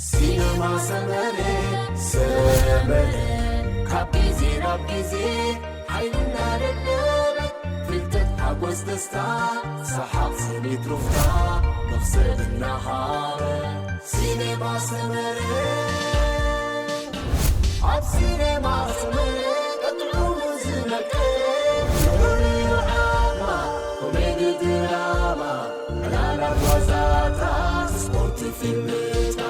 ሲነማ ሰመረ ሰመረ ካብ ግዜ ናብ ግዜ ሓይልና ደለበ ፍልጠት ሓጎስ ደስታ ሰሓቕ ስኒት ሩፍታ መኽሰብ እናሃበ ሲነማ ሰመረ ኣብ ሲነማ ሰመረ ጥዑሙ ዝነቀ ፍሉይ ዓማ ኮሜዲ ድራማ ዕላላት ዋዛታት ስፖርት ፊልምታት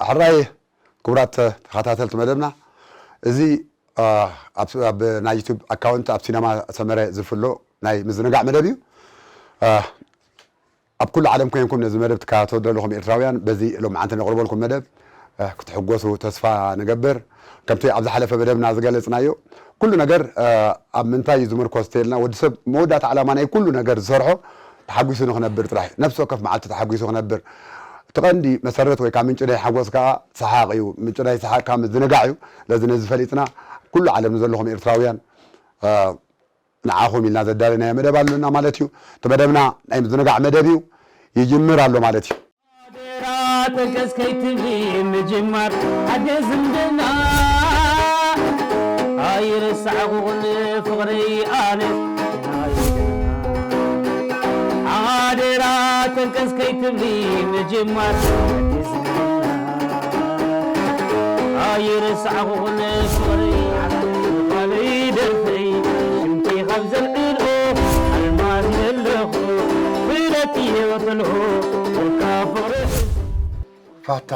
ሕራይ ክቡራት ተኸታተልቲ መደብና፣ እዚ ኣብ ናይ ዩቱብ ኣካውንት ኣብ ሲነማ ሰመረ ዝፍሎ ናይ ምዝንጋዕ መደብ እዩ። ኣብ ኩሉ ዓለም ኮይንኩም ነዚ መደብ ትከታተሉ ዘለኹም ኤርትራውያን፣ በዚ ሎማዓንቲ ነቕርበልኩም መደብ ክትሕጎሱ ተስፋ ንገብር። ከምቲ ኣብ ዝሓለፈ መደብና ዝገለጽናዮ፣ ኩሉ ነገር ኣብ ምንታይ እዩ ዝምርኮስ ተልና፣ ወዲ ሰብ መወዳእታ ዓላማ ናይ ኩሉ ነገር ዝሰርሖ ተሓጒሱ ንኽነብር ጥራሕ እዩ። ነፍሲ ወከፍ መዓልቲ ተሓጒሱ ክነብር። እቲ ቀንዲ መሰረት ወይ ከዓ ምንጪ ናይ ሓጎስ ከዓ ሰሓቕ እዩ። ምንጪ ናይ ሰሓቕ ከዓ ምዝንጋዕ እዩ። ስለዚ ነዚ ፈሊጥና ኩሉ ዓለም ንዘለኹም ኤርትራውያን ንዓኹም ኢልና ዘዳለናዮ መደብ ኣሎና ማለት እዩ። እቲ መደብና ናይ ምዝንጋዕ መደብ እዩ። ይጅምር ኣሎ ማለት እዩ። ኣደራ ጠንቀስ ከይትብሊ ምጅማር ሓደ ዝምድና ኣይረሳዕኹን ፍቕረይ ኣነ ኣደራ ጠንቀስ ከይትብሊ ምጅማር ሓደ ዝምድና ኣይረሳዕኹን ፍቕረይ ዓለይ ደርፈይ ሽምኪ ካብ ዘልዕልኦ ኣልማዝ ኣለኹ ፍለጥ ህይወት ኣለኹ ወልካ ፍቕሪ ፋታ፣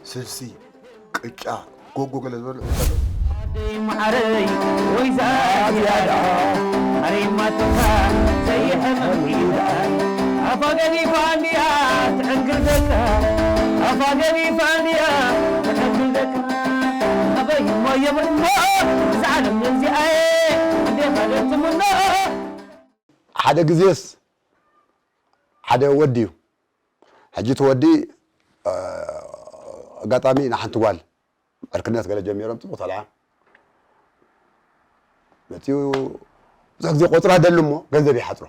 ስልሲ፣ ቅጫ፣ ጎጎ ገለ ዝበሉ ኣደይ ማዓረይ ወይዛ ዝያዳ ኣሬማትካ ዘይሕመም ይዳን ኣፋ ገዲፋ እንዲያ ትዕንግርደካ ኣፋ ገዲፋ እንዲያ ትዕንግርደካ ኣበይ እሞ የብርሞ እዛ ዓለም እዚኣየ እንዴ ኸደትምኖ ሓደ ግዜስ ሓደ ወዲ እዩ። ሕጂ እቲ ወዲ ኣጋጣሚ ንሓንቲ ጓል ዕርክነት ገለ ጀሚሮም፣ ጽቡቕ ሰልዓ መጺኡ። ብዙሕ ግዜ ቆጽራ ደሊ እሞ ገንዘብ ይሓጽሮ።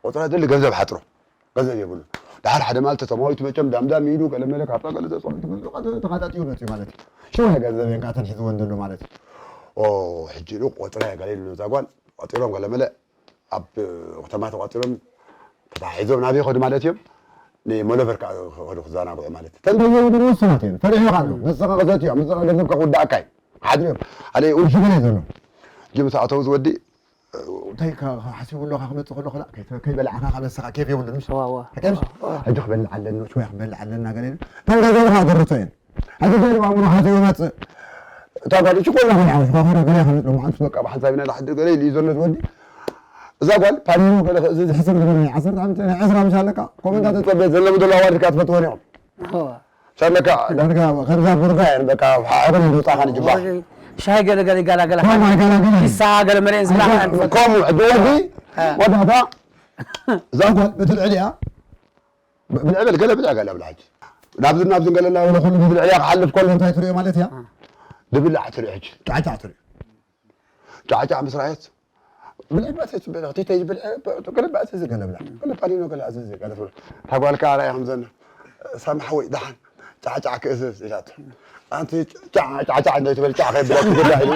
ቆጽራ ደሊ ገንዘብ ሓጽሮ፣ ገንዘብ የብሉ። ድሓር ሓደ መዓልቲ ተማዊቱ መቸም ዳምዳም ኢሉ ገለመለ ካብታ ገለ ተጻዊቱ ገንዘብ ተኻጣጢኡ መጺኡ ማለት እዩ። ሽወ ገንዘብ የንካተን ሒዝወን ዘሎ ማለት እዩ። ኦ ሕጂ ኢሉ ቆጽራ ገለ ኢሉ ነዛ ጓል ቆጢሮም ገለመለ ኣብ ከተማ ተቋጺሮም ተታሒዞም ናበይ ይኸዱ ማለት እዮም? ንሞለቨር ከዓ ይኸዱ ክዘናግዑ ማለት እዩ። ተንደየ ውሱናት እዮም። ፈሪሑ ኢኻ ኣሎ። ንስኻ ክዘትዮ፣ ንስኻ ገንዘብካ ክውዳእካ እዩ። ሓድሪ እዮም። ኣለ ውሽግና እዩ ዘሎ። ጅም ሰኣተው ዝወዲ እንታይ ሓሲቡ ኣሎ ካብ ክመፅእ ከሎ ክላ ከይበላዕካ ካብ ንስኻ ኬፍ የብሉን። ሕጂ ክበልዕ ኣለኒ፣ ሽወያ ክበልዕ ኣለና ገለ ኢሉ። ተንደየ ገርቶ እየን። ሕጂ ገለ ኣእምሮ ሓዘ ይመጽእ። እታ ጓል እቺ ኮይና ከይዓወት ኳኳራ ገለ ከመጽእ መዓልቲ በቃ ብሓንሳብ ኢና ንሓድር ገለ ኢሉ እዩ ዘሎ እቲ ወዲ። እዛ ጓል ፓኒኖ ገለ እዚ ዝሕሰብ ዝገበረ ናይ ዓሰርተ ዓመት ናይ ዕስራ ምሽ ኣለካ። ከምኡ እንዳተጸበየት ዘለሙ ዘሎ ኣዋልድ ከኣ ትፈትወን ኢኹም። እወ። ሻለካ ዳርጋ ከምዛ ቡርጋ እየን በቃ ሓዕበን ይውጻኻ ንጅባ። ሻሂ ገለ ገለ ይጋላገላ። ከምኡ ኣይጋላገላን። ንሳ ገለ መርኤን ዝብላ ኣይጋላ-፣ ከምኡ ሕጂ ወዲ እ። ወዳታ እዛ ጓል በቲ ልዕሊኣ ብልዕበል ገለ ብልዕ ገለ ብልዓች ናብዚ ናብዚ ገለ እናበለ ኩሉ ብልዕያ ክሓልፍ ከሎ እንታይ ትሪኦ ማለት እያ? ድብላዕ ትሪኦ ሕጂ ጫዕጫዕ ትሪኦ። ጫዕጫዕ ምስ ረኣየት ብልዕበት ትበልዕ ተይተይ ብልዕ ገለ ባእሲ እዚ ገለ ብላ ገለ ፓሊኖ ገለ ኣዘዘ ገለ ትብል። እታ ጓል ከኣ ራእያ ከምዘና ሳሚ ሓወይ ደሓን ጫዕጫዕ ክእዝዝ ኢላቶ። ኣንቲ ጫዕ ጫዕ ጫዕ እንዶ ትብል ጫዕ ከይብላ ትጉዳ ኢሉ።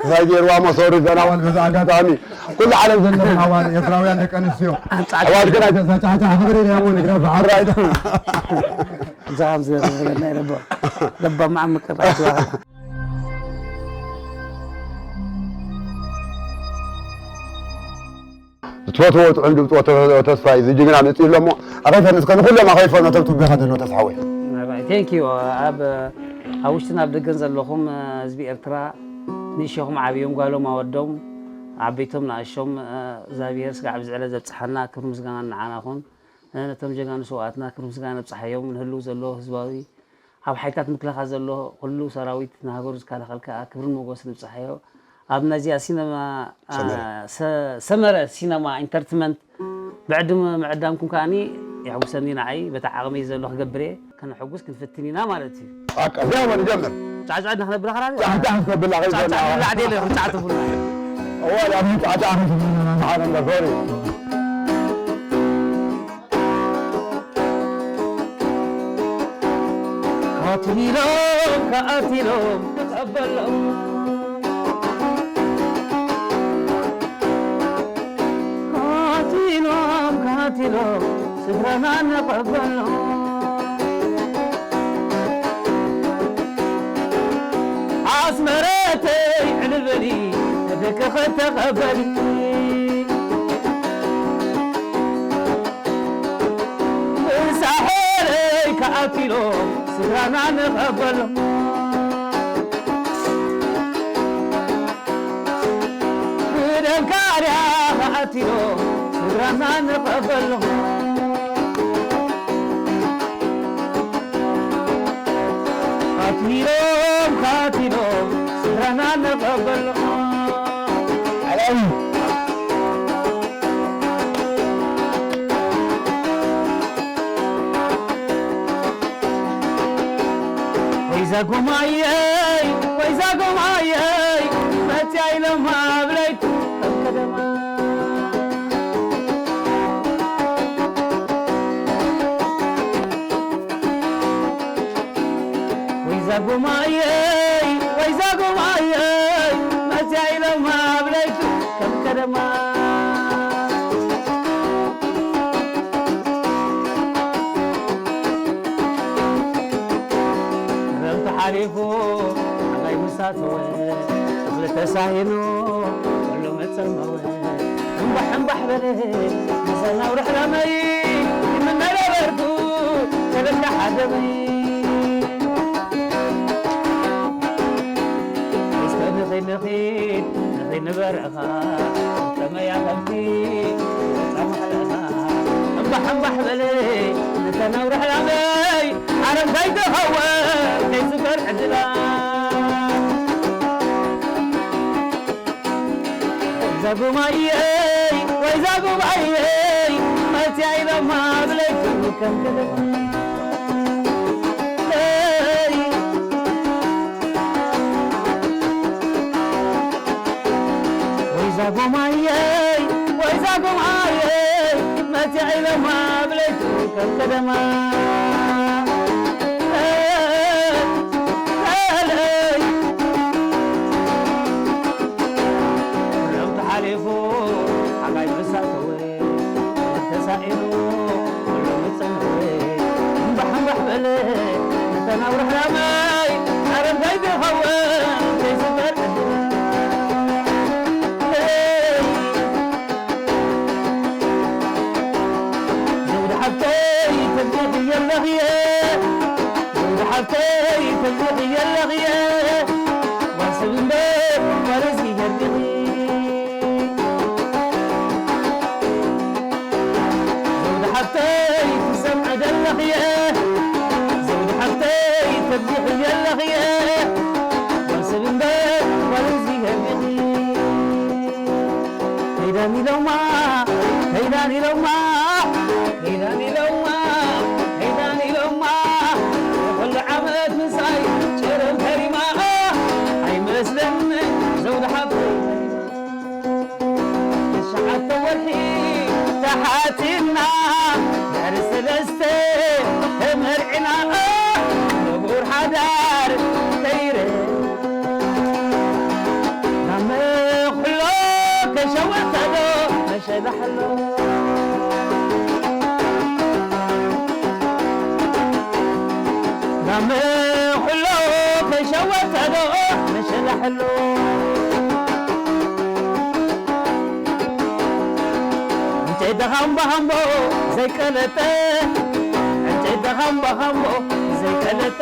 እንታይ ገይርዋ መሶሪ ዘናዋል በዚ ኣጋጣሚ ኩሉ ዓለም ዘለኹም ኣዋል ኤርትራውያን ደቂ ኣንስትዮ ኣሕዋትክን ኣይተዛጫዕጫዕ ክብሪ ኢልያሞ ንግራ ብሓራይ እዛ ከምዚ ዝበለና ለባ ለባ መዓምቀ ባዕትዋ ዝትፈትዎ ጥዑም ድምፂ ተስፋ እዩ ዝጅግና መፅኡ ኣሎ እሞ ኣኸይፈን እስከ ንኩሎም ኣኸይፈኖ ተብትቤኻ ዘሎ ተስሓወይ ቴንክ ዩ ኣብ ኣብ ውሽጥን ኣብ ደገን ዘለኹም፣ እ፣ ህዝቢ ኤርትራ፣ ንእሸኹም ዓብዮም፣ ጓሎም ኣወዶም፣ ዓበይቶም ንኣሾም፣ እ፣ እግዚኣብሔር ስጋዕ ኣብዚ ዕለት ዘብጽሓና ክብሪ ምስጋና ንዓና ይኹን። እ፣ ነቶም ጀጋኑ ስውኣትና ክብሪ ምስጋና ነብጽሓዮም። ንህልው ዘሎ ህዝባዊ፣ ኣብ ሓይልታት ምክልኻል ዘሎ ኩሉ ሰራዊት ንሃገሩ ዝከላኸል ከኣ ክብርን ሞገስን ንብጽሓዮ። ኣብ ናይዚኣ ሲነማ፣ አ፣ ሰመረ። ሰ-፣ ሰመረ ሲነማ ኢንተርትመንት ብዕድም ምዕዳምኩም ከኣኒ የሕጉሰኒ ንዓይ። በታ ዓቕመይ ዘሎ ክገብር እየ። ከነሐጉስ ክንፍትን ኢና ማለት እዩ። በቃ፣ እዚኣ በል ጀምር። ጫዕጫዕ እናኽነብር ኣኽራሪ። ጫዕጫዕ ክነብል ኣኽራሪ ጫዕጫዕ ዘላ። ንብላዕ ደለ፣ ጫዕጫዕ ትብሉ። እዋ፣ ኣብ ጫዕጫዕ ንስምዕና ንሓደ እምበር፣ ሶሪ። ካቲሎም፣ ካቲሎም፣ ተቐበሎም። ካቲሎም፣ ካቲሎም፣ ስድራና ንቐበሎም። ኣስመረተይ ዕልል በሊ፣ ደቅኺ ተቐበሊ። ሳሕለይ ከኣቲሎም ስድራና ንቐበሎም። ብደንካርያ ከኣቲሎም ስድራና ንቐበሎም። ካቲሎም፣ ካቲሎም፣ ስድራና ንቐበሎም። ኣይ። ወይዛ ጉማየይ፣ ወይዛ ጉማየይ፣ መጽያ ኢሎም ኣብ ለይቱ ከም ቀደማ። ወይዛ ጉማየይ፣ ወይዛ ጉማየይ፣ መጽያ ኢሎም ኣብ ለይቱ ከም ቀደማ። ክረምቲ ሓሊፉ ሓጋይ ምስ ኣተወ፣ እኽሊ ተሳኢኑ ኩሉ መጸመወ። እምባሕ እምባሕ በለ ንሰናው ርሕራመይ፣ ይምነ ነበርኩ ተበላ ሓደመይ። እስከ ንኺድ ንኺድ ንኺድ ንበረኻ፣ ከመያ ከብቲ ወጻ ማሕለኻ። እምባሕ እምባሕ በለ ንሰናው ርሕራመይ፣ ዓረብ ከይትኸውን ከይስበር ዕድላ። ወይዛ ጉማየይ፣ ወይዛ ጉማየይ፣ መጽያ ኢሎማ ብለይቱ ከም ቀደም። ወይዛ ጉማየይ፣ ወይዛ ጉማየይ፣ መጽያ ኢሎማ ብለይቱ ከም ቀደማ። ክረምቲ ሓሊፉ ሓጋይ ምስ ኣተወ፣ ተሳኢኑ ኩሉ ምጸንወ። እምባሕ እምባሕ በለ ንተናውሪ ሕራመይ፣ ዓረብ ከይትኸውን ከይስበር ዕድለይ። ዘውዲ ሓፍተይ ተብሊኺ የለኽየ፣ ዘውዲ ሓፍተይ ተብሊኺ የለኽየ፣ ጓል ሰብ እምበር ጓል እዚ ገርዲኺ። ዘውዲ ሓፍተይ ትሰምዐ ደለኽየ፣ ዘውዲ ሓፍተይ ተብሊኺ የለኽየ፣ ጓል ሰብ እምበር ጓል እዚ ገርዲኺ። ከይዳን ኢሎማ፣ ከይዳን ኢሎማ፣ ከይዳን ኢሎማ፣ ከይዳን ኢሎማ። ኩሉ ዓመት ምሳይ ጨረም ከሪማ። ኣይመስለንን ዘውዲ ሓፍተይ። ትሽዓተ ወርሒ ተሓቲምና፣ ድሕሪ ሰለስተ ተመርዕና። ንቡር ሓዳር ከይረ ጋመ ኩሎ ከሸወተዶ መሸላሕሎ። ጋመ ኩሎ ከሸወተዶ መሸላሕሎ። እንጨይ ደኻምባ ሃምቦ ዘይቀለጠ፣ እንጨይ ደኻምባ ሃምቦ ዘይቀለጠ።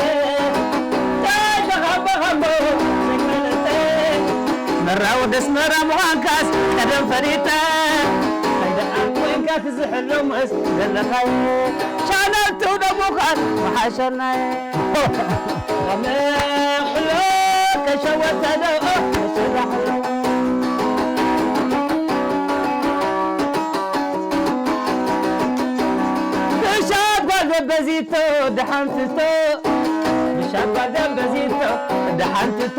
ደስመራ ምዃንካስ ቀደም ፈሊጠ። ኣይደኣ ኮይንካ ትዝሕሎ ምስ ዘለኻዮ ቻነል ትውደቡኻን መሓሸናየ። ካብ ንእኽሎ ከሸወተዶ ሽራሕሎ። ብሻት ጓል ደበዚቶ ደሓንትቶ ብሻት ጓል ደበዚቶ ደሓንትቶ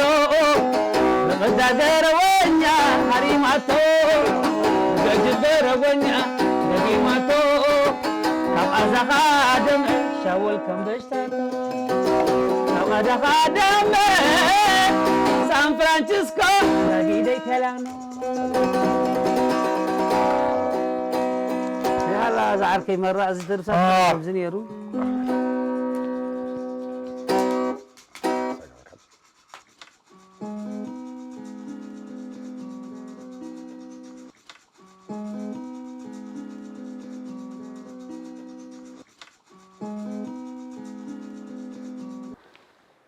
ብቕዳ ገረወኛ ሃሪማቶ ብገጅ ገረወኛ ደጊማቶ ካብ ኣዛኻ ደምዒ ሻወል ከም በሽታቶ ካብ ኣዛኻ ደምዒ ሳን ፍራንሲስኮ ዳጊደይ ተላኖ። ያላ ዝዓርከይ መራ እዚ ደርሳ ኣብዚ ነይሩ።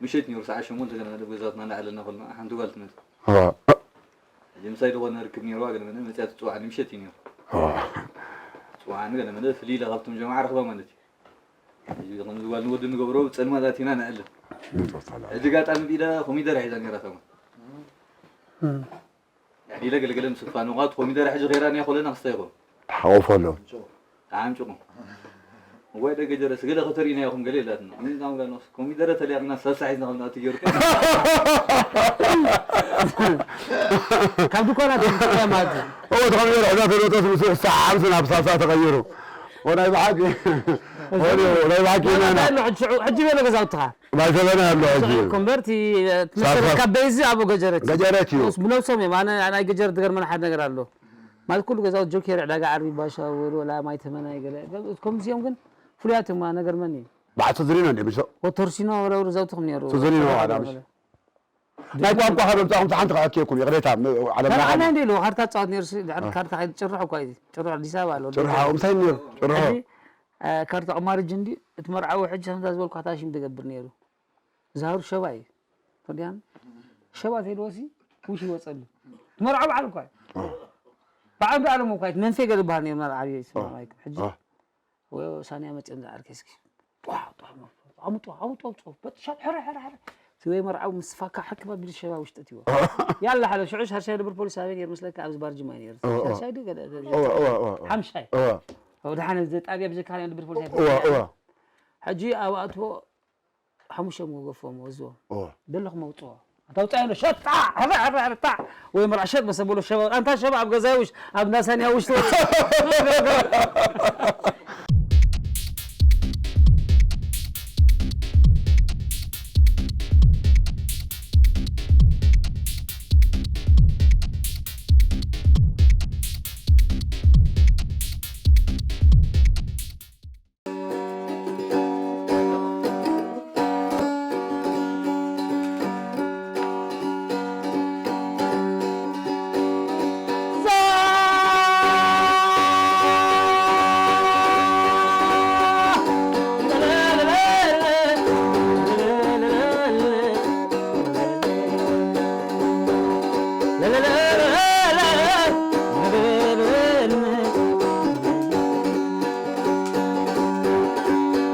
ምሸት ነይሩ፣ ሰዓት ሸሞንተ ገለ መለ ገዛውትና እናዓለልና ከለና ሓንቲ ጓል ትመጽእ። ሕጂ ምሳይ ዝኾነ ርክብ ነይርዋ፣ ገለ መለ መጽያ ትጽዋዓኒ፣ ምሸት እዩ ነይሩ። ትጽዋዓኒ፣ ገለ መለ ፍልይ ኢለ ካብቶም ጀማዓ ረኽባ ማለት እዩ። ሕጂ ከምዚ ጓል ንወዲ ንገብሮ፣ ብጸልማት ኣቲና ነዕልል። ሕጂ ጋጣሚ ብኢዳ ኮሚደረ ሒዛ ነይራ፣ ተማ። ያኒ ለገለገለ ምስ ፋኖቓት ኮሚደረ ሕጂ ኸይራንያ ኮለና ክስታይ ይኾን? ተሓቆፈሎም። ተሓምጭቑ። እዋይ ደገ ጀረስ ገለ ከተርእዩና ኢኹም ገለ የላትና። ምን ዛም ጋር ነው? ኮሚደረ ተሊያትና ሳሳ ሒዝና ኸምና ትገይሩ። ካብ ድኳናት ተሊያ ማለት እዩ። እዎ፣ እቲ ኮሚደረ ሕዛ ተልወጠስ ምስ ሳሓምስ ናብ ሳሳ ተቐይሩ። ወናይ ብሓቂ፣ ወዲ፣ ወናይ ብሓቂ ኢና ኢና። ሕጂ፣ ሕጂ በለ ገዛውትኻ። ማይ ዘበና ኣሎ ሕጂ። ኮንቨርቲ ትመስል ሳልሳት ካብ በይዚ ኣብ ገጀረት እዩ። ገጀረት እዩ። ንስ ብነብሶም እዮም። ኣነ ናይ ገጀረት ዝገርመን ሓደ ነገር ኣሎ። ማለት ኩሉ ገዛውት ጆኬር፣ ዕዳጋ ዓርቢ፣ ባሻ፣ ወሎ፣ ወላ ማይ ተመናይ ገለ። ከምዚኦም ግን ፍሉያት እዮም። ነገር መን እዩ? በዓል ተዝሪኖ እንደ ምሶ። ወተርሲኖ ወላ ገዛውትኹም ነይሩ። ተዝሪኖ ወላ ኣዳምሽ። ገለ። ናይ ቋንቋ ካብ ኣምጻኹም ሓንቲ ክሕክየኩም ይቕሬታ፣ ም-፣ ዓለምና ኣነ ዓለም። እንደ ኢሉ ካርታ ጻወት ነይሩ ሲ፣ ድሕሪ እ። ካርታ ከይድ ጭርሖ እኳ እዩ። ጭርሖ ኣዲስ ኣበባ ኣሎ። ጭርሖ እንታይ ነይሩ? ጭርሖ። ሕጂ፣ እ፣ ካርታ ቁማር እጅ እንዲ፣ እቲ መርዓዊ ሕጂ ከምዛ ዝበልኳ ታሽም ትገብር ነይሩ። ዛህሩ ሸባ እዩ። ፈዲያን ሸባ ተይልዎሲ ውሽ ይወጸሉ። መርዓ በዓል እኳ እዩ። እ። በዓል እንዳ ኣለም እኳ እዩ። መንፌ ገለ በሃል ነይሩ መርዓ እዩ። እ። ስማ ማይክ። ሕጂ እ። ወይ ሳንያ መጽእን ዝዓርከ እስኪ። ጧ፣ ጧ፣ ኣምጦ፣ ኣምጦ፣ ኣምጦ። በጥሻ፣ ሕረ፣ ሕረ፣ ሕረ። እቲ ወይ መርዓው ምስ ፋካ ሕክባ ቢል ሸባ ውሽጢ እትይዎ። ያላ ሓለ ሽዑ ሻርሻይ ድብር ፖሊስ ኣበይ ነይሩ መስለካ? ኣብዚ ባርጅማ ነይሩ። እ፣ እ። ሻርሻይ ድዩ ገለ፣ ገለ። እወ፣ እወ፣ እወ፣ እወ። ሓምሻይ። እወ። እወ፣ ደሓን እዚ ጣብያ ብዘካ ናይ ድብር ፖሊስ እወ፣ ኣይፈልጥን እወ። ሕጂ ኣብ ኣትዎ ሓሙሽተ መጎፎም ወዝዎ። እወ። ደለኹም ኣውፅዎ። ኣታ ውፃ ያለ ሸጣ፣ ሕረ፣ ሕረ፣ ሕረ፣ ጣዕ። ወይ መርዓ ሸጥ መሰበሎ ሸባ፣ ኣንታ ሸባ ኣብ ገዛይ ውሽ፣ ኣብ ናሳንያ ውሽ ትወፅእ።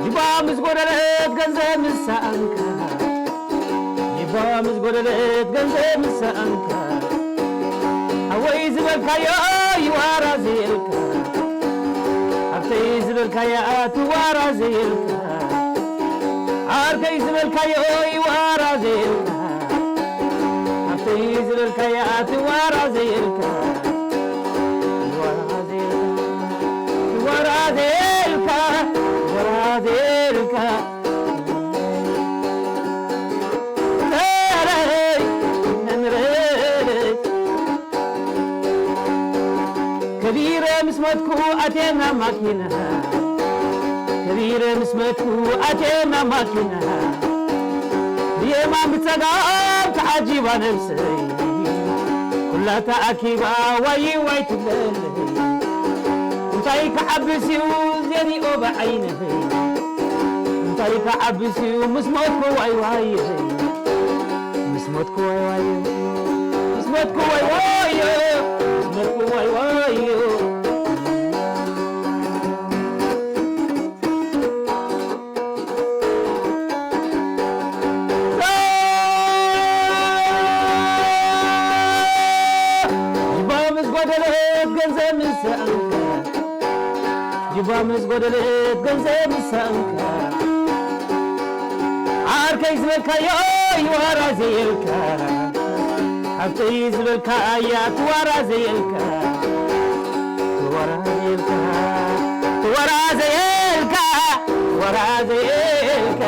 ጅባ ምስ ጎደለት ገንዘብ ምስ ሰኣንካ፣ ጅባ ምስ ጎደለት ገንዘብ ምስ ሰኣንካ፣ ሓወይ ዝበልካዮ ይዋራ ዘየልካ፣ ሓፍተይ ዝበልካያ ትዋራ ዘየልካ፣ ዓርከይ ዝበልካዮ ይዋራ ዘየልካ፣ ሓፍተይ ዝበልካያ ትዋራ ዘየልካ፣ ትዋራ ዘየልካ፣ ትዋራ ዘየልካ፣ ትዋራ ዘየልካ። ከቢረ ምስ መትኩ ኣትየ ናብ ማኪና፣ ከቢረ ምስ መትኩ ኣትየ ናብ ማኪና፣ ብየማን ብጸጋም ተዓጂባ ነብሰይ፣ ኩላ ተኣኪባ ዋይ ዋይ ትብለለይ። እንታይ ክዓብስ እዩ ዘሪኦ ብዓይነይ፣ እንታይ ክዓብስ እዩ ምስ ሞትኩ ዋይ ዋይ፣ ምስ ሞትኩ ዋይ ዋይ፣ ምስ ሞትኩ ዋይ ዋይ። መርቁ ዋይ ዋዮ። ጅባ ምስ ጎደለት ገንዘብ ምስ ሰኣንካ፣ ጅባ ምስ ጎደለት ገንዘብ ምስ ሰኣንካ፣ ዓርከይ ዝበልካዮ ይዋራ ዘየልካ፣ ሓብተይ ዝበልካ እያ ትዋራ ዘየልካ፣ ትዋራ ዘየልካ፣ ትዋራ ዘየልካ፣ ትዋራ ዘየልካ።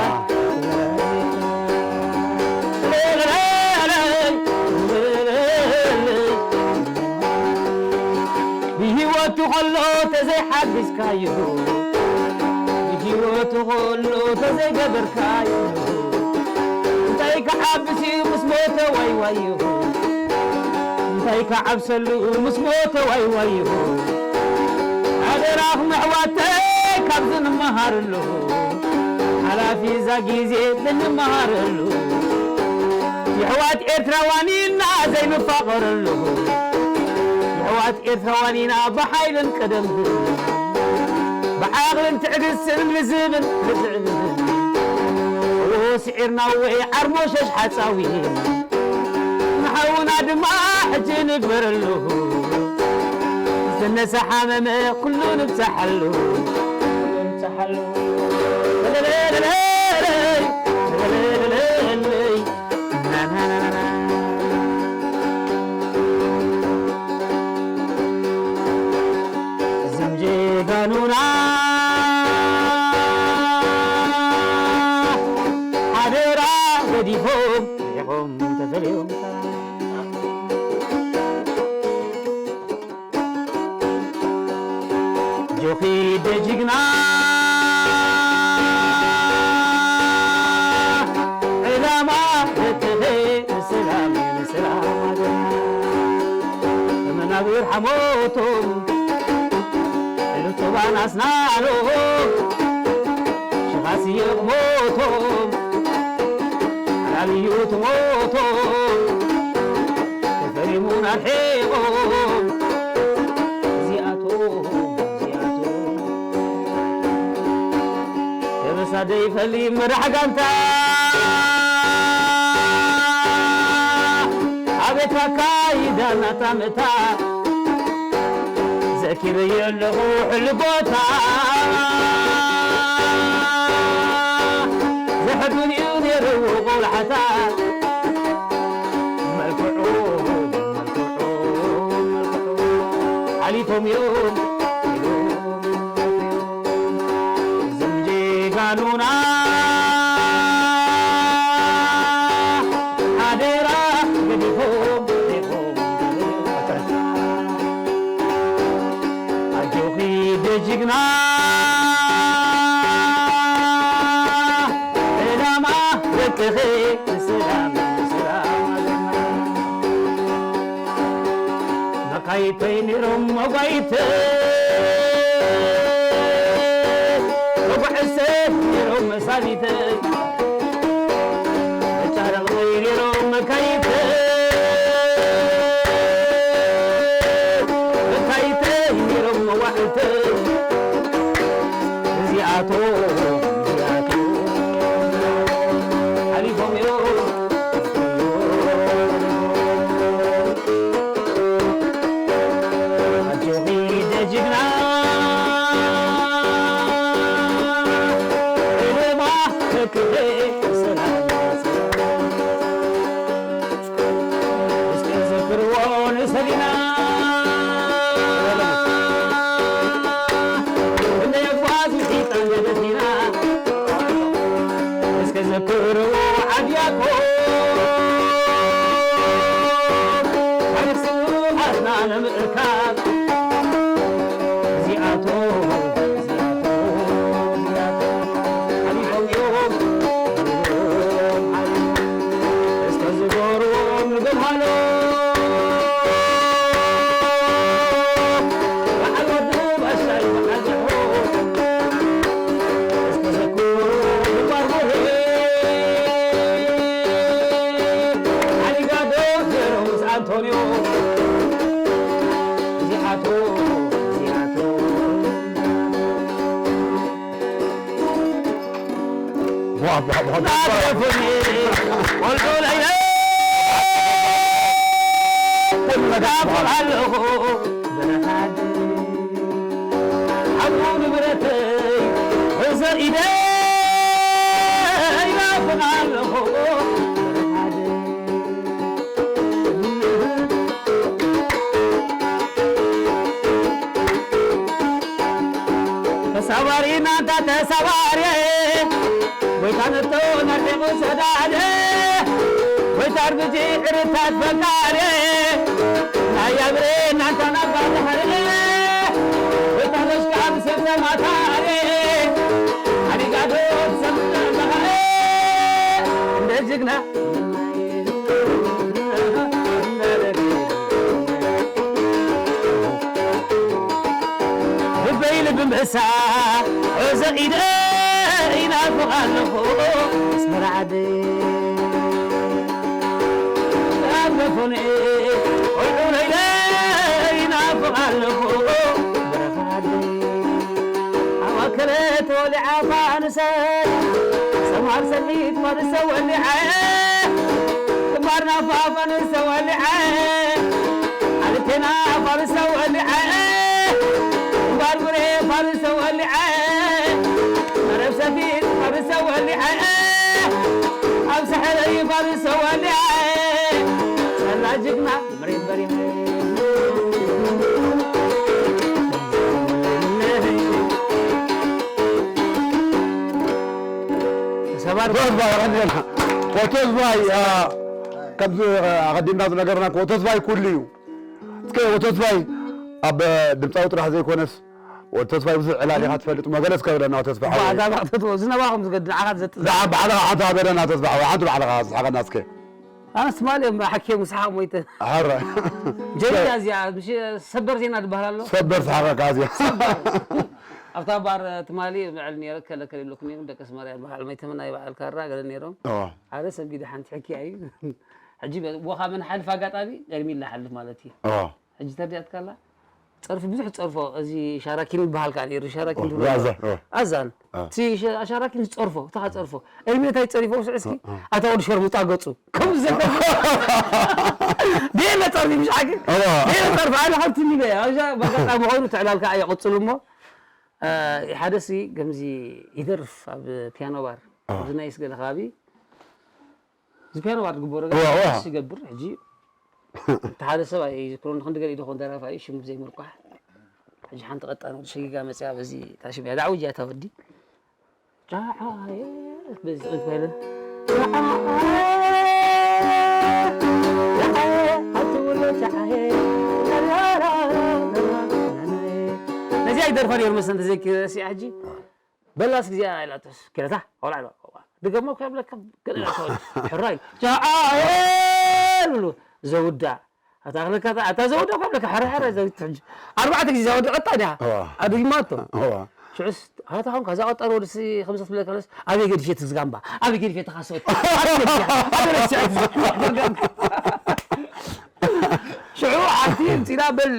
ብህይወቱ ከሎ ተዘይሓጊዝካዮ፣ ብህይወቱ ከሎ ተዘይገበርካዮ፣ እንታይ ክሓብስ እዩ ምስ ሞተ ዋይ ዋዮ፣ እንታይ ክዓብሰሉ ምስ ሞተ ዋይ ዋዮ። ሓደራኹም ኣሕዋተይ ካብዚ ንመሃረሉ፣ ሓላፊ እዛ ግዜ ንመሃረሉ። የሕዋት ኤርትራውያን ኢና ዘይንፋቐረሉ፣ የሕዋት ኤርትራውያን ኢና ብሓይልን ቀደም ብዓቕልን ትዕግስትን ልዝብን ርትዕብን። ስዒርና ወይ ዓርሞሸሽ ሓጻዊ ንሓውና ድማ ሕጂ ንግበረሉ። ዝተነሳ ሓመመ ኩሉ ንብጻሓሉ፣ ኩሉ ንብጻሓሉ። እዞም ጀጋኑና ሓደራ ገዲፎም ርሒቖም ተፈልዮም። ጆኺ ደጅግና ዕላማ ደቅኺ ንሰላም ንሰላም ሃገርና። መናብር ሓሞቶም ሉቶባን ኣስናሎ ሽኻሲ የቕሞቶም ሓላልዩ ትሞቶም ተፈሪሙን ኣርሒቖም እዚኣቶም እዚኣቶም ተበሳ ደይፈሊ መራሕ ጋንታ ኣቤት ኣካይዳ ናታ ምእታ ዘኪረዮ ኣለኹ ሕሉ ቦታ ዘሕዱን እዩ ነይሩ ቆልዓታ መልክዑ መልክዑ መልክዑ ሓሊፎም እዮም እዞም ጀጋኑና ሓደራ ገዲፎም ሪቖም ኣጆኺ ደጅግና ዕላማ ደቅኺ ንሰላም ንሰላም መካይተይ ነይሮም መጓይተይ መጓዕሰ ነይሮም መሳቢተይ መጫረቕተይ ነይሮም መካይተይ መካይተይ ነይሮም መዋዕልተይ እዚኣቶም እዚኣቶም ሓሊፎም እዮም ኣጆኺ ደጅግና ዕለማ ተክለ ሰላም እስከ ዘክርዎ ንሰሊና እንደ የጓዝ ምሒጣን ገደፊና እስከ ዘክርዎ ዓድያኮ ሓሪስኡ ኣትና ንምእካብ እዚኣቶም እዚኣቶም እዚኣቶም ሓሊፎም እዮም እስከ ዝገርዎም ንገምሃሎ በዓል ወዲ ባሻይ በዓል ዘሕሮ እስከ ዘክሩ ንባርቡሄ ዓሊጋዶ ጀሮ ምስ ኣንቶንዮ ዋ፣ ዋ፣ ዋ፣ ናብረፉኒ ወልዑ ለይለ ናፍቕ ኣለኹ በረኻ ዓደይ። ሓው ንብረተይ ርሑሰ ኢደይ ናፍቕ ኣለኹ በረኻ ዓደይ። ተሳባሪ ናንታ ተሳባሪ ጎይታ ነቶ ነርሒቑ ሰዳደ ጎይታ ኣርብጂ ዕርታት ፈቃሪ ናይ ኣብሬ ናንታ ናባ ተኸርለ ጎይታ ነሽቃ ብሰብ ተማታሪ ኣዲጋዶ ትሰምዕ ኣለኻ እንደ ጅግና ልበይ ልቢ ምእሳ ዑዘ ኢደ ይናፍቕ ኣለኹ ኣስመራ ዓደይ ኣብ ገፎነ ቆልዑ ለይለ ይናፍቕ ኣለኹ በረኻ ዓደይ ኣማከለ ተወሊዓ ፋንሰ ሰማር ሰሊት ፋንሰ ወሊዓ ግንባርና ፋፋን ሰወሊዐ ኣልቴና ፋርሰ ወሊዐ ባርቡሬ ፋርሰ ወሊዐ መረብ ሰፊት ፋርሰ ወሊዐ ኣብ ሰሐረይ ፋርሰ ወሊዐ ሰላ ጅግና መሬት በሪመ ተሰባር ዞዝ ባይ ቀንዲልና ፎቶ ዝባይ ከምዚ ኣቐዲምና ዝነገርና ወተስፋይ ኩሉ እዩ። እስከ ወተስፋይ ኣብ ድምፃዊ ጥራሕ ዘይኮነስ ወተስፋይ ብዙሕ ዕላል ኢኻ ትፈልጥ እሞ ገለ እስከ በለና ወተስፋይ ሓወይ። ባዕዳ ባዕተት ዝነባኹም ዝገድ ንዓኻ ዘጥ ንዓ ባዕልኻ ሓንቲ ሃበለና ተስፋ ሓወይ ሓንቲ ባዕልኻ ዝሓቐና እስከ። ኣነስ ማል እዮም ሓኪዮም ስሓቕ ሞይተ። ኣረ ጀያ እዚኣ ምሽ ሰበር ዜና ዝበሃል ኣሎ። ሰበር ስሓቐካ እዚኣ። ኣብታ ባር ትማሊ ምዕል ነይረ ከለከል ይብለኩም እዮም ደቂ ኣስመራ ይበሃል መይተመና ይበሃል ካራ ገለ ነይሮም። ሓደ ሰንቢደ ሓንቲ ሕክያ እዩ። ሕጂ ወኻ ምን ሓልፍ ኣጋጣሚ ኤርሚላ ሓልፍ ማለት እዩ። ሕጂ ተርዲኣትካላ ጸርፊ ብዙሕ ጸርፎ እዚ ሻራኪን ይበሃል ከኣ ነይሩ ሻራኪን ድሮ ኣዛን ኣዛን እቲ ሻራኪን ዝጸርፎ እታ ጸርፎ ኤርሚላ እንታይ ጸሪፎ ውስዕ እስኪ ኣታ ወዲ ሸርሙጣ ገጹ ከም ዘገ ቤለ ጸርፊ ምሽ ሓቂ ቤለ ጸርፊ ኣነ ከምቲ ሚለ ኣብዛ በጋጣሚ ኮይኑ ትዕላል ከኣ ይቕጽሉ እሞ ሓደ ሲ ከምዚ ይደርፍ ኣብ ፒያኖ ባር ኣብዚ ናይ ስገለ ከባቢ እዚ ፒያኖ ባር ዝግበሮ ገ እዋ፣ እዋ። ደስ ይገብር። ሕጂ እቲ ሓደ ሰብ ኣይዝክሮን ክንዲ ገለ ኢሉ ክኾን ደራፋይ ሽሙ ዘይምርቋሕ። ሕጂ ሓንቲ ቀጣን ወዲ ሸጊጋ መጽያ በዚ ታሽም እያ። ዳዕዊ እያ እታ ወዲ። ጫዓየ በዚ ጽንት በለ። ጫዓየ፣ ጫዓየ፣ ኣትውለ ጫዓየ። ነዚኣ ይደርፋ ነይሩ መሰለኒ ተዘኪረ ሲኣ ሕጂ። በላስ ግዜ ኢላቶስ ክለታ ቆልዓ ኢላ ድገሞ ከብለካ ገለ ኢላቶ ሕራይ ጃኣኤል ብሉ ዘውዳ ኣታ ክለካ ኣታ ዘውዳ ከብለካ ሕራይ ሕራይ ዘውዳ ሕጂ ኣርባዕተ ግዜ ዘውዳ ቀጣ ዲያ ኣድግማቶ ሽዑስ ኣታ ኹን ካዛ ቀጠሮ ወድሲ ከምሰት ብለካ ለስ ኣበይ ገድፌ ትዝጋምባ ኣበይ ገድፌ ተኻሰወት ኣበይ ገድፌ ኣበይ ገድፌ ሽዑ ሓንቲ ምፂና በል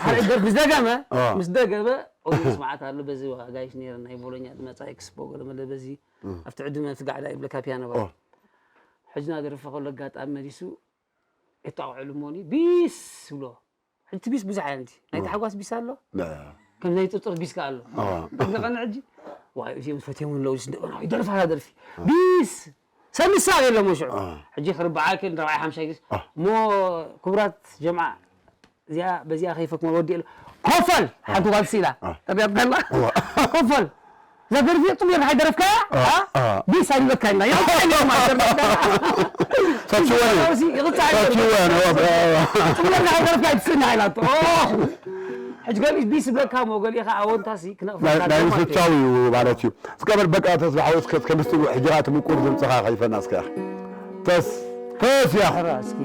ሓደ ገር ምስ ደገመ ኣዋ። ምስ ደገመ ኦዲየንስ መዓት ኣሎ በዚ ኣጋይሽ ነይረ ናይ ቦሎኛ ዝመፃ ኤክስፖ ገለመለ በዚ ኣብቲ ዕድመ እቲ ጋዕዳ ይብለካ ፒያኖ ባ ኦ። ሕጂ ናደረፈ ከሎ ኣጋጣሚ መሊሱ የጣቕዕሉ እሞኒ ቢስ ብሎ ሕጂ እቲ ቢስ ብዙሕ ዓይነት እዩ ናይ ታሕጓስ ቢስ ኣሎ ነ- ከም ናይ ጥርጥር ቢስ ከ ኣሎ ኣዋ። ዘቐን ሕጂ ዋይ እዚኦም ፈትዮም ኣለዉ ስ እንደገና ይደርፋ ደርፊ ቢስ ሰልሳ የለ ሞ ሽዑ ሕጂ ክርብዓ ክል ራብዓይ ሓምሻይ ግዜ ሞ ክቡራት ጀምዓ እዚኣ በዚኣ ከይፈክሞ ወዲ የለ ኮፈል ሓንቲ ጓል ስኢላ ጠቢያት ከላ ኮፈል እዛ ደርፊ ጽቡቅ ሓይ ደረፍካ ቢስ ኣይበካ ኢና ይቕጻ ይቕጻ ጽቡቅ ሓይ ደረፍካ ይትስና ኢላቶ ሕጂ ገሊኡ ቢስ ይብለካ እሞ ገሊኡ ከዓ ኣወንታሲ ክነቕፈካ ናይ ምስቻው እዩ ማለት እዩ። እስከ በል በቃ ተስፋ ሓወስ ከ- ከምስቲ ሕጂ ከዓ እቲ ምቁር ድምፅኻ ከይፈና እስከ ተስ ተስ እያ ሕራ እስኪ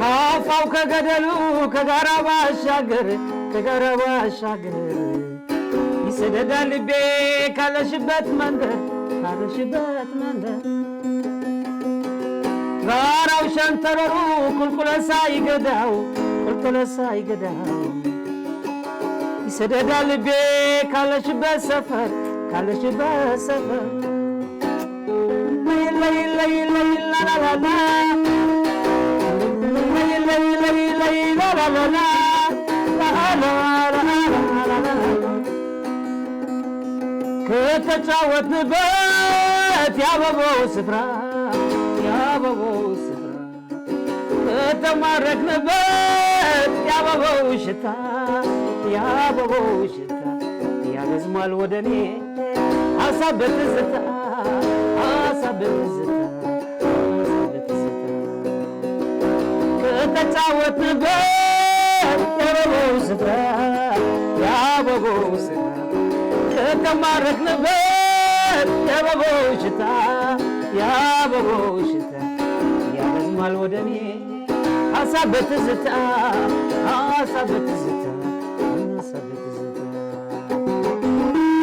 ካፋው ከገደሉ ከጋራ ባሻገር ከጋራ ባሻገር ይሰደዳ ልቤ ካለሽበት መንደር ካለሽበት መንደር ጋራው ሸንተረሩ ቁልቁለሳ ይገዳው ቁልቁለሳ ይገዳው ስደዳ ልቤ ካለሽበት ሰፈር፣ ካለሽበት ሰፈር። ለይ ለይ ለይ ለይ ላላላላ። ለይ ለይ ለይ ለይ ላላላላ። ላላላላላላላ። ከተጫወትንበት ያበበው ስፍራ፣ ያበበው ስፍራ። ከተማረክንበት ያበበው ሽታ፣ ያበበው ሽታ። ያበዝማል ወደኔ ሐሳብ በትዝታ፣ ሐሳብ በትዝታ፣ ሐሳብ በትዝታ። ከተጫወትንበት ያበበው ስፍራ፣ ያበበው ስፍራ። ከተማረክንበት ያበበው ሽታ፣ ያበበው ሽታ። ያበዝማል ወደኔ ሐሳብ በትዝታ፣ ሐሳብ በትዝታ፣ ሐሳብ በትዝታ።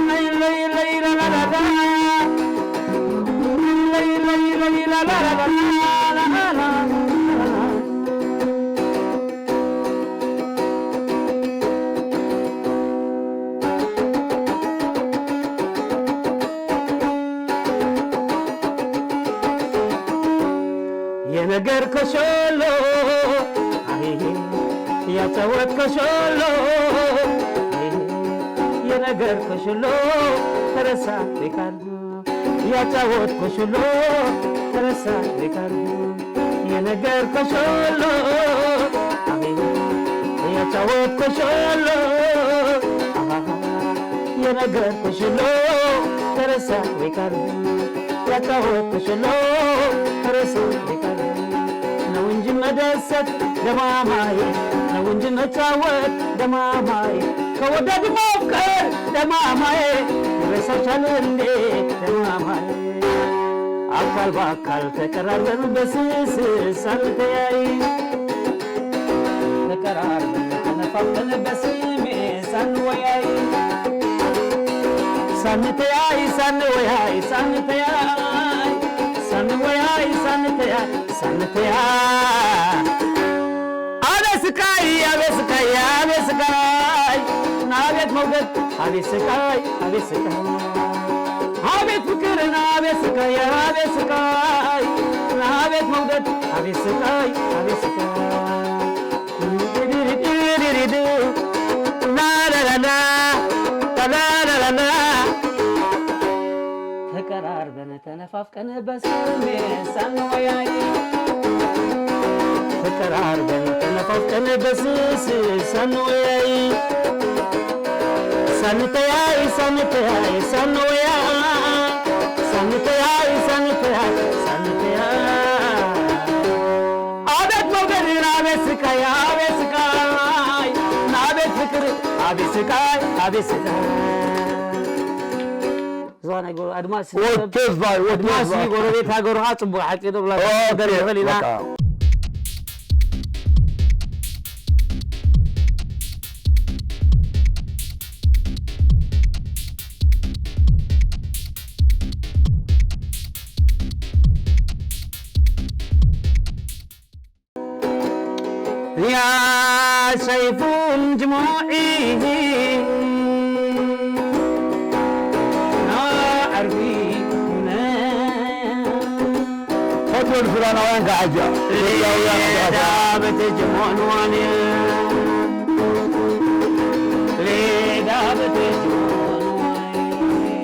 ለይ ለይ ለይ ላላላላ። ለይ ለይ ለይ ለይ ላላላላ። የነገር ከሸሎ፣ አይ፣ ያጫወት ከሸሎ፣ አይ፣ የነገር ከሸሎ ተረሳ ወይ ቀረ። ያጫወት ከሸሎ ተረሳ ወይ ቀረ። የነገር ከሸሎ፣ አይ፣ ያጫወት ከሸሎ፣ አሃ፣ የነገር ከሸሎ ተረሳ ወይ ቀረ። ያጫወት ከሸሎ ተረሳ ወይ ቀረ። ነው እንጂ መደሰት ደማማዬ፣ ነው እንጂ መጫወት ደማማዬ። ከወደድ ማፍቀር ደማማዬ፣ ይረሳሻል እንዴ ደማማዬ? አካል በአካል ተቀራርበን በስስት ሳንተያይ፣ ተቀራርበን ተነፋፍቀን በስሜት ሳንወያይ፣ ሳንተያይ፣ ሳንወያይ፣ ሳንተያይ፣ ሳንወያይ፣ ሳንተያይ፣ ሳንተያይ። አቤት ስቃይ፣ አቤት ስቃይ፣ አቤት ስቃይ፣ ናቤት መውደድ፣ አቤት ስቃይ፣ አቤት ስቃይ፣ አቤት ፍቅር፣ ናቤት ስቃይ፣ አቤት ስቃይ፣ ናቤት መውደድ፣ አቤት ስቃይ፣ አቤት ስቃይ። ላላላላ፣ ላላላላ። ተቀራርበን ተነፋፍቀን በስሜት ሳንወያይ፣ ተቀራርበን ተነፋፍቀን በስስት ሳንወያይ፣ ሳንተያይ፣ ሳንተያይ፣ ሳንወያይ፣ ሳንተያይ፣ ሳንተያይ፣ ሳንተያይ። አቤት መውደድ፣ አቤት ስቃይ፣ አቤት ስቃይ፣ አቤት ፍቅር፣ አቤት ስቃይ፣ አቤት ስቃይ። እዛ ናይ ጎ-፣ ኣድማስ ወተዝባይ፣ ኣድማስ ወተዝባይ። ጎረቤት ሃገሩኻ ጽቡቕ ሓቂ ንብላ ኦኬ፣ ንኽእል ኢና። በቃ። يا سيف دموعي، يا عربي منى. ፈትወን ሱዳናውያን ከዓጃ ኢትዮጵያውያን ከዓጃ። ሌዳ በተጀሞን ዋንያ፣ ሌዳ በተጀሞን ዋንያ።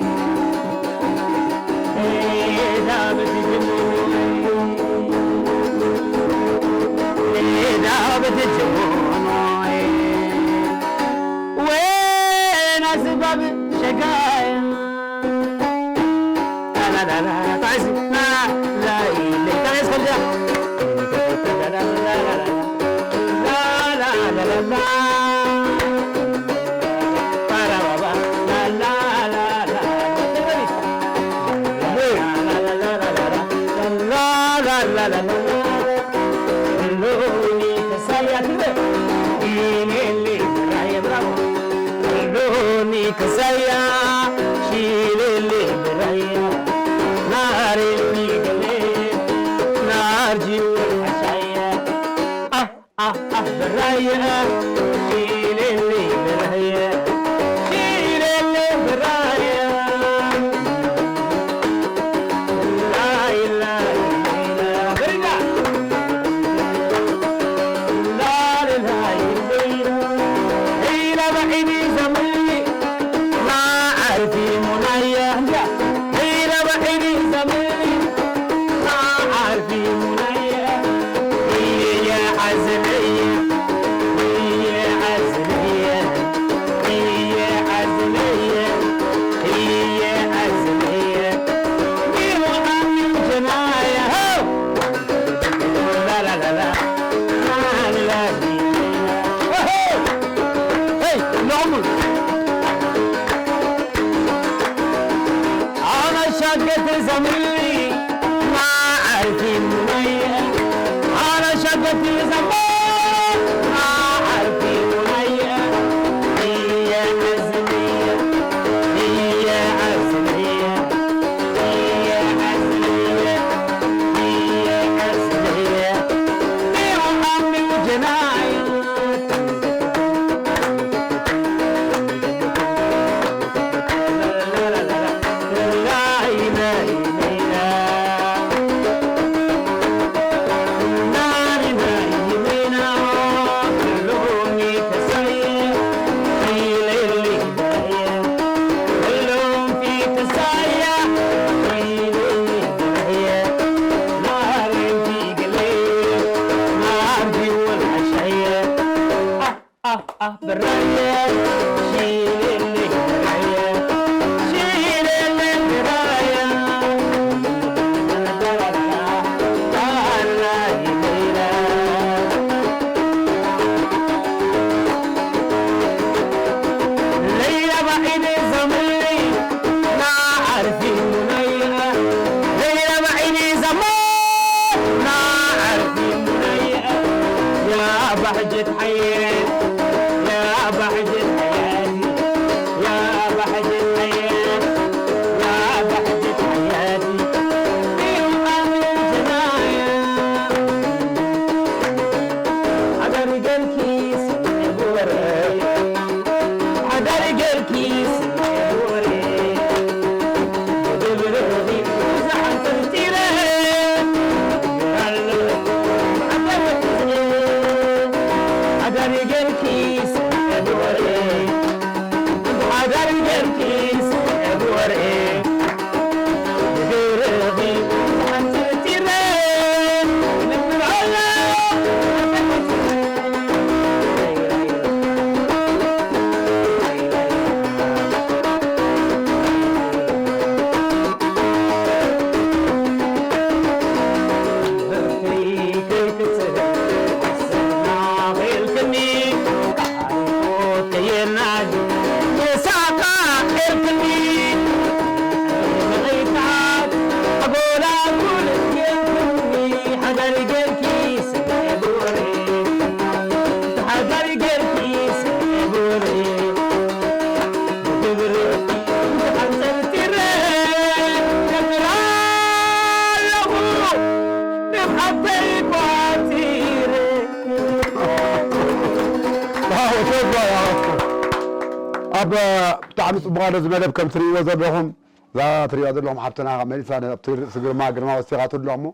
ኣብ ብጣዕሚ ጽቡቕ ኣሎ እዚ መደብ ከም ትርእይዎ ዘለኹም እዛ ትርእይዋ ዘለኹም ሓፍትና መሊሳ ኣብቲ ርእሲ ግርማ ግርማ ወሲኻትሉ እሞ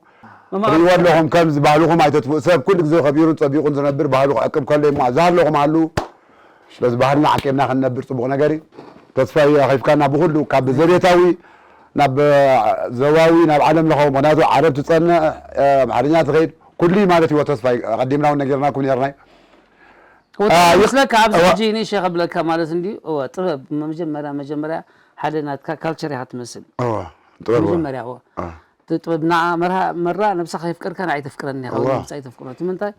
ትርእይዎ ኣለኹም። ከምዚ ባህልኹም ኣይተጥፍኡ። ሰብ ኩሉ ግዜ ከቢሩን ጸቢቑን ዝነብር ባህሉ ክዕቅብ ከሎ እሞ እዛ ኣለኹም ኣሉ። ስለዚ ባህልና ዓቂብና ክንነብር ጽቡቕ ነገር እዩ። ተስፋይ ኣኺፍካና ብኹሉ ካብ ዘቤታዊ ናብ ዞባዊ ናብ ዓለም ለኻዊ ምኽንያቱ ዓረብ ትጸንዕ ኣምሓርኛ ትኸይድ ኩሉ ማለት እዩ። ተስፋይ ኣቐዲምና እውን ነጊርናኩም ነርና እዩ። ወዲ መስለካ ኣብዚ ሕጂ ንእሸ ከብለካ ማለት እንድዩ። እወ ጥበብ መጀመርያ መጀመርያ ሓደ ናትካ ካልቸር ኢኻ ትመስል። እወ ጥበብ እወ። መጀመርያ እወ። እወ። እቲ ጥበብ ንዓ መርሃ መራ ነብስኻ የፍቅርካ ንዓይ ተፍቅረኒ ኢኻ እወ። ወይ ነብሳ ኣይተፍቅሮ። እቲ ምንታይ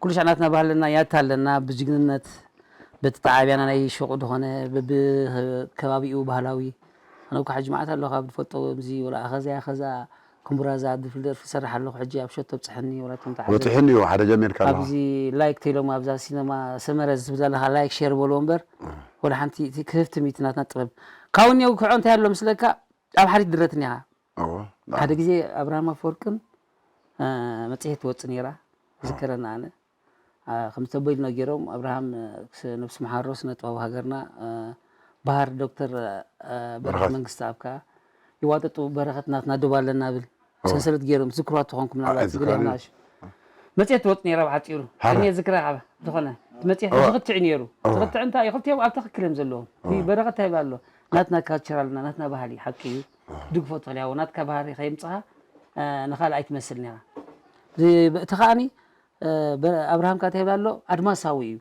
ኩሉ ሻዕ ናትና ባህልና ያታ ኣለና ብጅግንነት በቲ ተዓብያና ናይ ሸቑ ዝኾነ በብከባቢኡ ባህላዊ ኣነ እኳ ሕጂ መዓት ኣለኹ ካብ ዝፈልጦ እዚ ወላ ኣኸዛ ያኸዛ ኩምቡራዛ ዝብል ደርፊ ይሰርሕ ኣለኹ ሕጂ ኣብ ሸቶ ብፅሐኒ ወላ እቶም ተሓዘ በፂሕኒ እዩ ሓደ ጀሚርካ ኣለኻ ኣብዚ ላይክ ተይሎም ኣብዛ ሲነማ ሰመረ ዝብል ዘለኻ ላይክ ሼር በልዎ እምበር ወላ ሓንቲ እቲ ክህፍቲ ሚቲ ናትና ጥበብ ካብኒ ውግዕዖ እንታይ ኣሎ ምስለካ ኣብ ሓሪት ድረት እኒኻ እወ ሓደ ግዜ ኣብርሃም ኣፈወርቅን መፅሄት ትወፅእ ነይራ ዝከረና ኣነ ከምቲ ኣቦይ ነጊሮም ኣብርሃም ነብሱ መሓሮ ስነ ጥበብ ሃገርና ባህር ዶክተር በረኸት መንግስቲ ኣብ ከዓ ይዋጠጡ በረኸት ናትና ዶብ ኣለና ብል ሰንሰለት ገይሮም ትዝክርዋ ትኾንኩም ምናልባት ዝክረኒ ዝግርህና መፅሄት ትወፅ ነይራ ብሓፂሩ ሓረ እኔ ዝክራ ሓበ ዝኾነ እቲ መፅሄት እዋ። ዝኽትዕ ነይሩ እዋ። ዝኽትዕ እንታይ እዩ ክልቲኦም ኣብ ትኽክል እዮም ዘለዎም እቲ በረኸት እንታይ ኣሎ ናትና ካልቸር ኣለና ናትና ባህሊ ሓቂ እዩ ድግፎ ትኽእል ያዎ ናትካ ባህሪ ከየምፅኻ ንኻልእ ኣይትመስል ነይራ እቲ ከዓኒ ኣብርሃም ካታ ይብል ኣሎ ኣድማሳዊ እዩ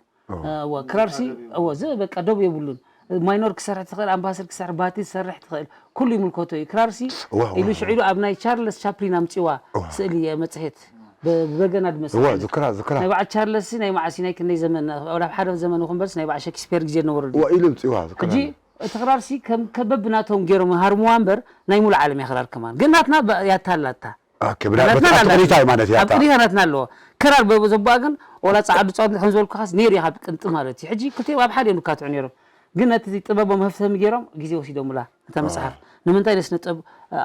እወ ክራርሲ እወ ዝ በቃ ደቡ የብሉን ማይኖር ክሰርሕ ትኽእል ኣምባስር ክሰርሕ ባቲ ዝሰርሕ ትኽእል ኩሉ ይምልከቶ እዩ ክራርሲ እወ፣ እወ፣ ኢሉ ሽዑ ኢሉ ኣብ ናይ ቻርለስ ቻፕሊን ኣምፂዋ እወ። ስእሊ እየ መፅሄት ብ- ብበገና ዝመስል እወ ዓይነት። ዝክራ ዝክራ ናይ በዓል ቻርለስ ናይ መዓሲ ናይ ክንደይ ዘመን ኣብ ሓደ ዘመን ይኹን በልስ ናይ በዓል ሸክስፔር ግዜ ዝነበሩ ድዩ? እወ ኢሉ ምፅዋ ዝክራ ሕጂ እቲ ክራርሲ ከም ከበብ ናቶም ገይሮም ሃርምዋ እምበር ናይ ሙሉ ዓለም እያ ክራር ከማን ግን ናትና ባ- ያታላታ ኦኬ፣ ብዳ- ናትና በጣም ናላ ቅኒታ ማለት እያ ኣብ ቅኒታ ናትና ኣለዎ። ክራር በዘቦኣ ግን ወላ ጻዕዱ ጻዕዱ ከም ዝበልኩኻስ ነይሩ ኢኻ ቅንጢ ማለት እዩ። ሕጂ ክልቲኦም ኣብ ሓደ እዮም ዝካትዑ ነይሮም። ግን ነቲ ጥበቦም ህፍተም ገይሮም ግዜ ወሲዶምላ እታ መጽሓፍ ንምንታይ ነስነጠብ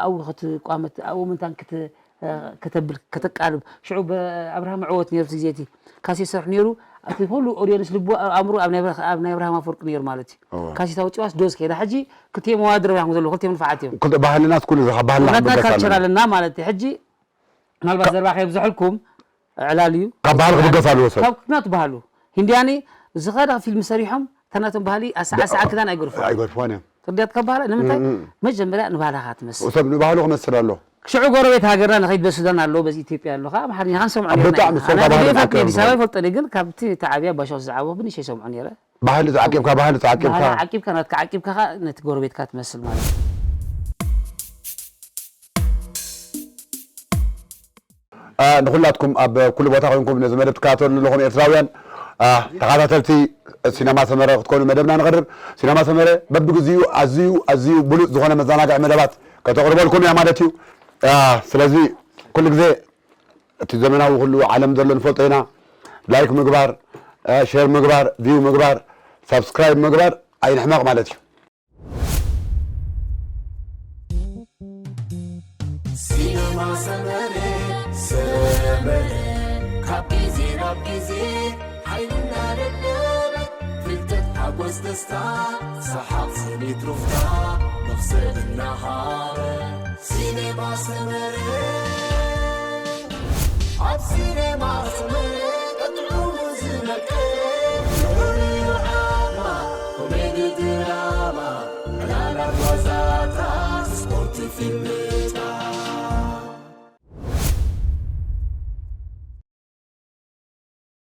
ኣብኡ ክትቋመት ኣብኡ ምንታን ክተ ከተብል ከተቃልብ ሽዑ ብኣብርሃም ዕወት ነይሩ እቲ ግዜ እቲ ካሴት ሰርሑ ነይሩ። እቲ ኩሉ ኦድየንስ ልቡ ኣእምሮ ኣብ ናይ ብርሃ- ኣብ ናይ ኣብርሃም ኣፈወርቂ ነይሩ ማለት እዩ። እወ። ካሴት ኣውፂዋስ ዶዝ ከይዳ ሕጂ ክልቲኦም መዋድር እዮም ዘለዉ ክልቲኦም ንፋዓት እዮም። ክልተ ባህልናት ኩሉ እዚ ካብ ባህልና ናትና ክበገስ ካልቸር ኣለና። ኣለና ማለት እዩ። ሕጂ ምናልባት ዘረባ ከብዝሐልኩም ዕላል እዩ። ካብ ባህሊ ክብገስ ኣለዎ ሰብ። ካብ ናቱ ባህሉ ሂንድያኒ ዝኸዳ ፊልም ሰሪሖም ተናቶም ባህሊ ኣሰዓሰዓ ክዳን ኣይገርፉ ኣይገርፍዋን እዮም። ትርዳት ካብ ባህላ ንምንታይ መጀመርያ ንባህላኻ ትመስል ሰብ ንባህሉ ክመስል ኣሎ። ሽዑ ጎረቤት ሃገርና ንኸይድ በሱዳን ኣለዎ በዚ ኢትዮጵያ ኣለኻ ኣምሓርኛ ንሰምዖ ኣብ ነርና ብጣዕሚ ኢና። ሰብ ኣነ ካብ ባህሊ ሬዲዮ ዝዓቀበ ኣዲስ ኣበባ ዝኾነ። ይፈልጦ እየ ግን ካብቲ እቲ ዓብያ ባሻው ዝዓበኹ ብንእሽተይ ይሰምዖ ነይረ ባህሊ ተዓቂብካ ባህሊ ተዓቂብካ ባህላ ዓቂብካ ናትካ ዓቂብካ ኸዓ ነቲ ጎረቤትካ ትመስል ማለት እዩ። አ፣ ንኹላትኩም ኣብ ኩሉ ቦታ ኮይንኩም ነዚ መደብ ትከታተሉ ዘለኹም ኤርትራውያን አ፣ ተኸታተልቲ ሲነማ ሰመረ ክትኮኑ መደብና ንቐርብ። ሲነማ ሰመረ በብግዚኡ ኣዝዩ ኣዝዩ ብሉጽ ዝኾነ መዘናግዒ መደባት ከተቕርበልኩም እያ ማለት እዩ። አ፣ ስለዚ ኩሉ ግዜ እቲ ዘመናዊ ኩሉ ዓለም ዘሎ ንፈልጦ ኢና። ላይክ ምግባር፣ አ፣ ሼር ምግባር፣ ቪው ምግባር፣ ሳብስክራይብ ምግባር ኣይንሕመቕ ማለት እዩ። ሲነማ ሰመረ ሰመረ ካብ ግዜ ናብ ግዜ ሓይልና ደለበ ፍልጠት ሓጎስ ደስታ ሰሓቕ ስኒት ሩፍታ መኽሰብ እናሃበ ሲነማ ሰመረ ኣብ ሲነማ ሰመረ ቀጥዑ ዝነቀ ፍሉይ ዓማ ኮሜዲ ድራማ ዕላላት ዋዛታት ስፖርት ፊልም